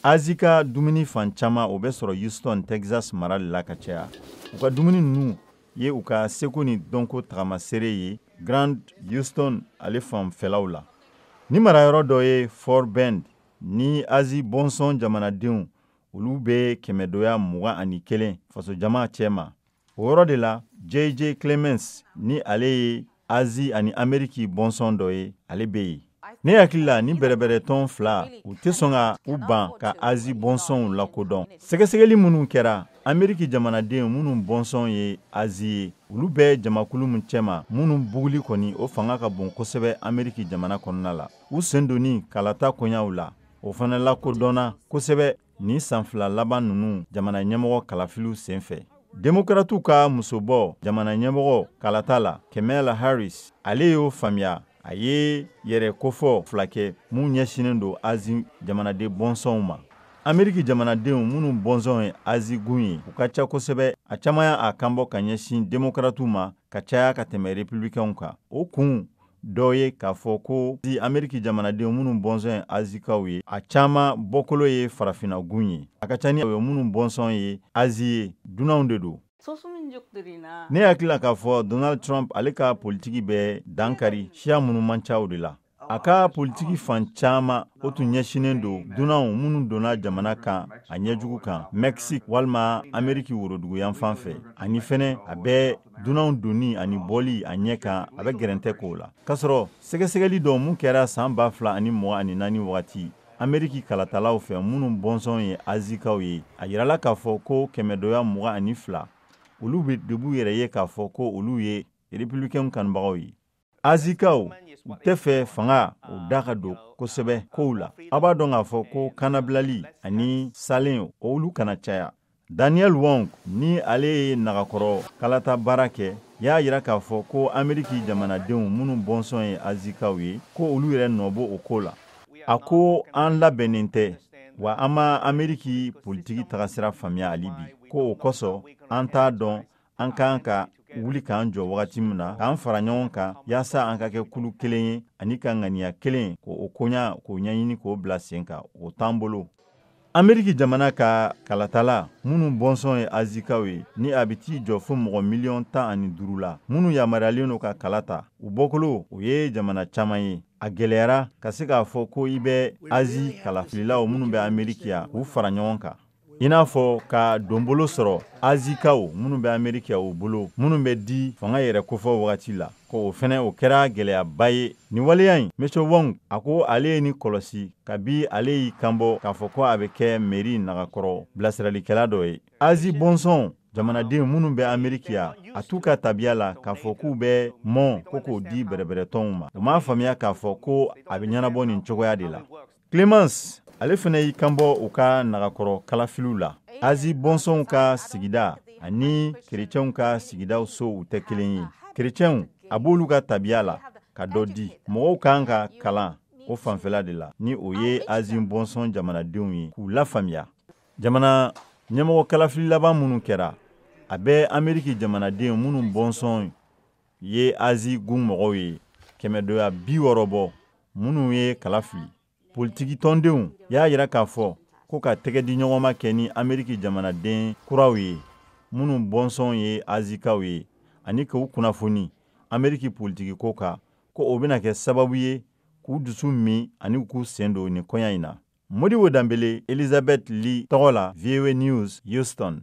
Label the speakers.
Speaker 1: Azi ka dumuni fan caman, o bɛ sɔrɔ Houston, Texas mara de la ka caya. U ka dumuni ninnu ye u ka seko ni dɔnko tagamasere ye Grand Houston ale fanfɛlaw la. Ni marayɔrɔ dɔ ye Fort Bend, ni Azi bɔnsɔn jamanadenw, olu bɛ kɛmɛdoya 21 fasojama cɛma. O yɔrɔ de la, JJ Clemens, ni ale ye Azi ani Ameriki bɔnsɔn dɔ ye, ale bɛ yen. Ne hakili la, ni bɛrɛbɛrɛtɔn fila, u tɛ sɔn ka u ban ka Azi bɔnsɔnw lakodɔn. Sɛgɛsɛgɛli minnu kɛra, Ameriki jamanaden minnu bɔnsɔn ye Azi ye, olu bɛ jamakulu min cɛma, minnu buguli kɔni, o fanga ka bon kosɛbɛ Ameriki jamana kɔnɔna la. U sen donni kalata koɲaw la, o fana lakodɔnna kosɛbɛ nin san 2 laban ninnu jamana ɲɛmɔgɔ kalafiliw senfɛ. Demokratiw ka musobɔ jamana ɲɛmɔgɔ kalata la, Kamala Harris, ale y'o faamuya. A ye yɛrɛ kofɔ fila kɛ mun ɲɛsinnen don Azi jamanaden bɔnsɔnw ma. Ameriki jamanadenw minnu bɔnsɔn ye Azi gun ye, u ka ca kosɛbɛ. A caman y'a kanbɔ ka ɲɛsin demokratiw ma ka caya ka tɛmɛ republicainw kan. O kun dɔ ye k'a fɔ ko Ameriki jamanadenw minnu bɔnsɔn ye Azikaw ye, a caman bɔkolo ye farafinna gun ye. A ka ca ni minnu bɔnsɔn ye Azi ye, dunanw de don. Ne hakili la k'a fɔ Donald Trump, ale ka politiki bɛ dankari siya minnu man ca o de la. A ka politiki fan caman, o tun ɲɛsinnen don dunanw minnu donna jamana kan a ɲɛjugu kan, Mexique walima Ameriki woroduguyanfan fɛ. Ani fɛnɛ, a bɛ dunanw donni ani bɔli a ɲɛ kan, a bɛ gɛrɛntɛ k'o la. K'a sɔrɔ sɛgɛsɛgɛli dɔ mun kɛra san 2024 wagati Ameriki kalatalaw fɛ minnu bɔnsɔn ye Azikaw ye, a yirala k'a fɔ ko kɛmɛdoya 22, olu bɛ de b'u yɛrɛ ye k'a fɔ ko olu ye républicain kanubagaw ye. Azikaw, u tɛ fɛ fanga o da ka don kosɛbɛ kow la. Aw b'a dɔn k'a fɔ ko kanabilali ani salen, olu kana caya. Daniel Wong, ni ale ye nagakɔrɔ kalata baara kɛ, y'a yira k'a fɔ ko Ameriki jamanadenw minnu bɔnsɔn ye Azikaw ye, ko olu yɛrɛ nɔ b'o o ko la. A ko an labɛnnen tɛ wa, an ma Ameriki politiki tagasira faamuya hali bi, ko o kosɔn an t'a dɔn an kan ka wuli k'an jɔ wagati min na k'an fara ɲɔgɔn kan yaasa an ka kɛ kulu kelen ye ani ka ŋaniya kelen k'o koɲa k'o ɲɛɲini k'o bila sen kan, o t'an bolo. Ameriki jamana ka kalatala minnu bɔnsɔn ye Azikaw ye, ni a bɛ t'i jɔ fo mɔgɔ miliyɔn 15 la minnu yamaruyalen don ka kala ta, u bɔkolo, o ye jamana caman ye. A gɛlɛyara ka se k'a fɔ ko i bɛ Azi kalafililaw minnu bɛ Ameriki yan k'u fara ɲɔgɔn kan, i n'a fɔ ka donbolo sɔrɔ Azikaw minnu bɛ Ameriki yan, u bolo minnu bɛ di fanga yɛrɛ kofɔ wagati la, ko o fɛnɛ, o kɛra gɛlɛyaba ye. Nin waleya in, Monsieur Wong, a ko ale ye ni kɔlɔsi kabi ale y'i kanbɔ k'a fɔ ko a bɛ kɛ mairie nagakɔrɔ bilasiralikɛla dɔ ye. Azi bɔnsɔn jamanaden minnu bɛ Ameriki yan, a t'u ka tabiya la k'a fɔ k'u bɛ mɔn ko k'o di bɛrɛbɛrɛtɔnw ma. U m'a faamuya k'a fɔ ko a bɛ ɲɛnabɔ nin cogoya de la. Clemens, ale fana y'i kanbɔ u ka nagakɔrɔ kalafiliw la. Azi bɔnsɔnw ka sigida ani kerecɛnw ka sigidaw sow tɛ kelen ye. Kerecɛnw, a b'olu ka tabiya la ka dɔ di. Mɔgɔw kan ka kalan o fanfɛla de la, ni o ye Azi bɔnsɔn jamanadenw ye, k'u lafaamuya. Jamana ɲɛmɔgɔ kalafili laban minnu kɛra, a bɛ Ameriki jamanaden minnu bɔnsɔn ye Azi gun mɔgɔw ye kɛmɛdoya 60 bɔ minnu ye kala fili. Politiki tɔndenw y'a yira k'a fɔ ko ka tɛgɛ di ɲɔgɔnma kɛ ni Ameriki jamanaden kuraw ye minnu bɔnsɔn ye Azikaw ye ani k'u kunnafoni Ameriki politiki ko kan, ko o bɛna kɛ sababu ye k'u dusu min ani k'u sen don nin koɲa in na. Modibo Danbele, Elizabeth Lee tɔgɔ la, VOA News, Houston.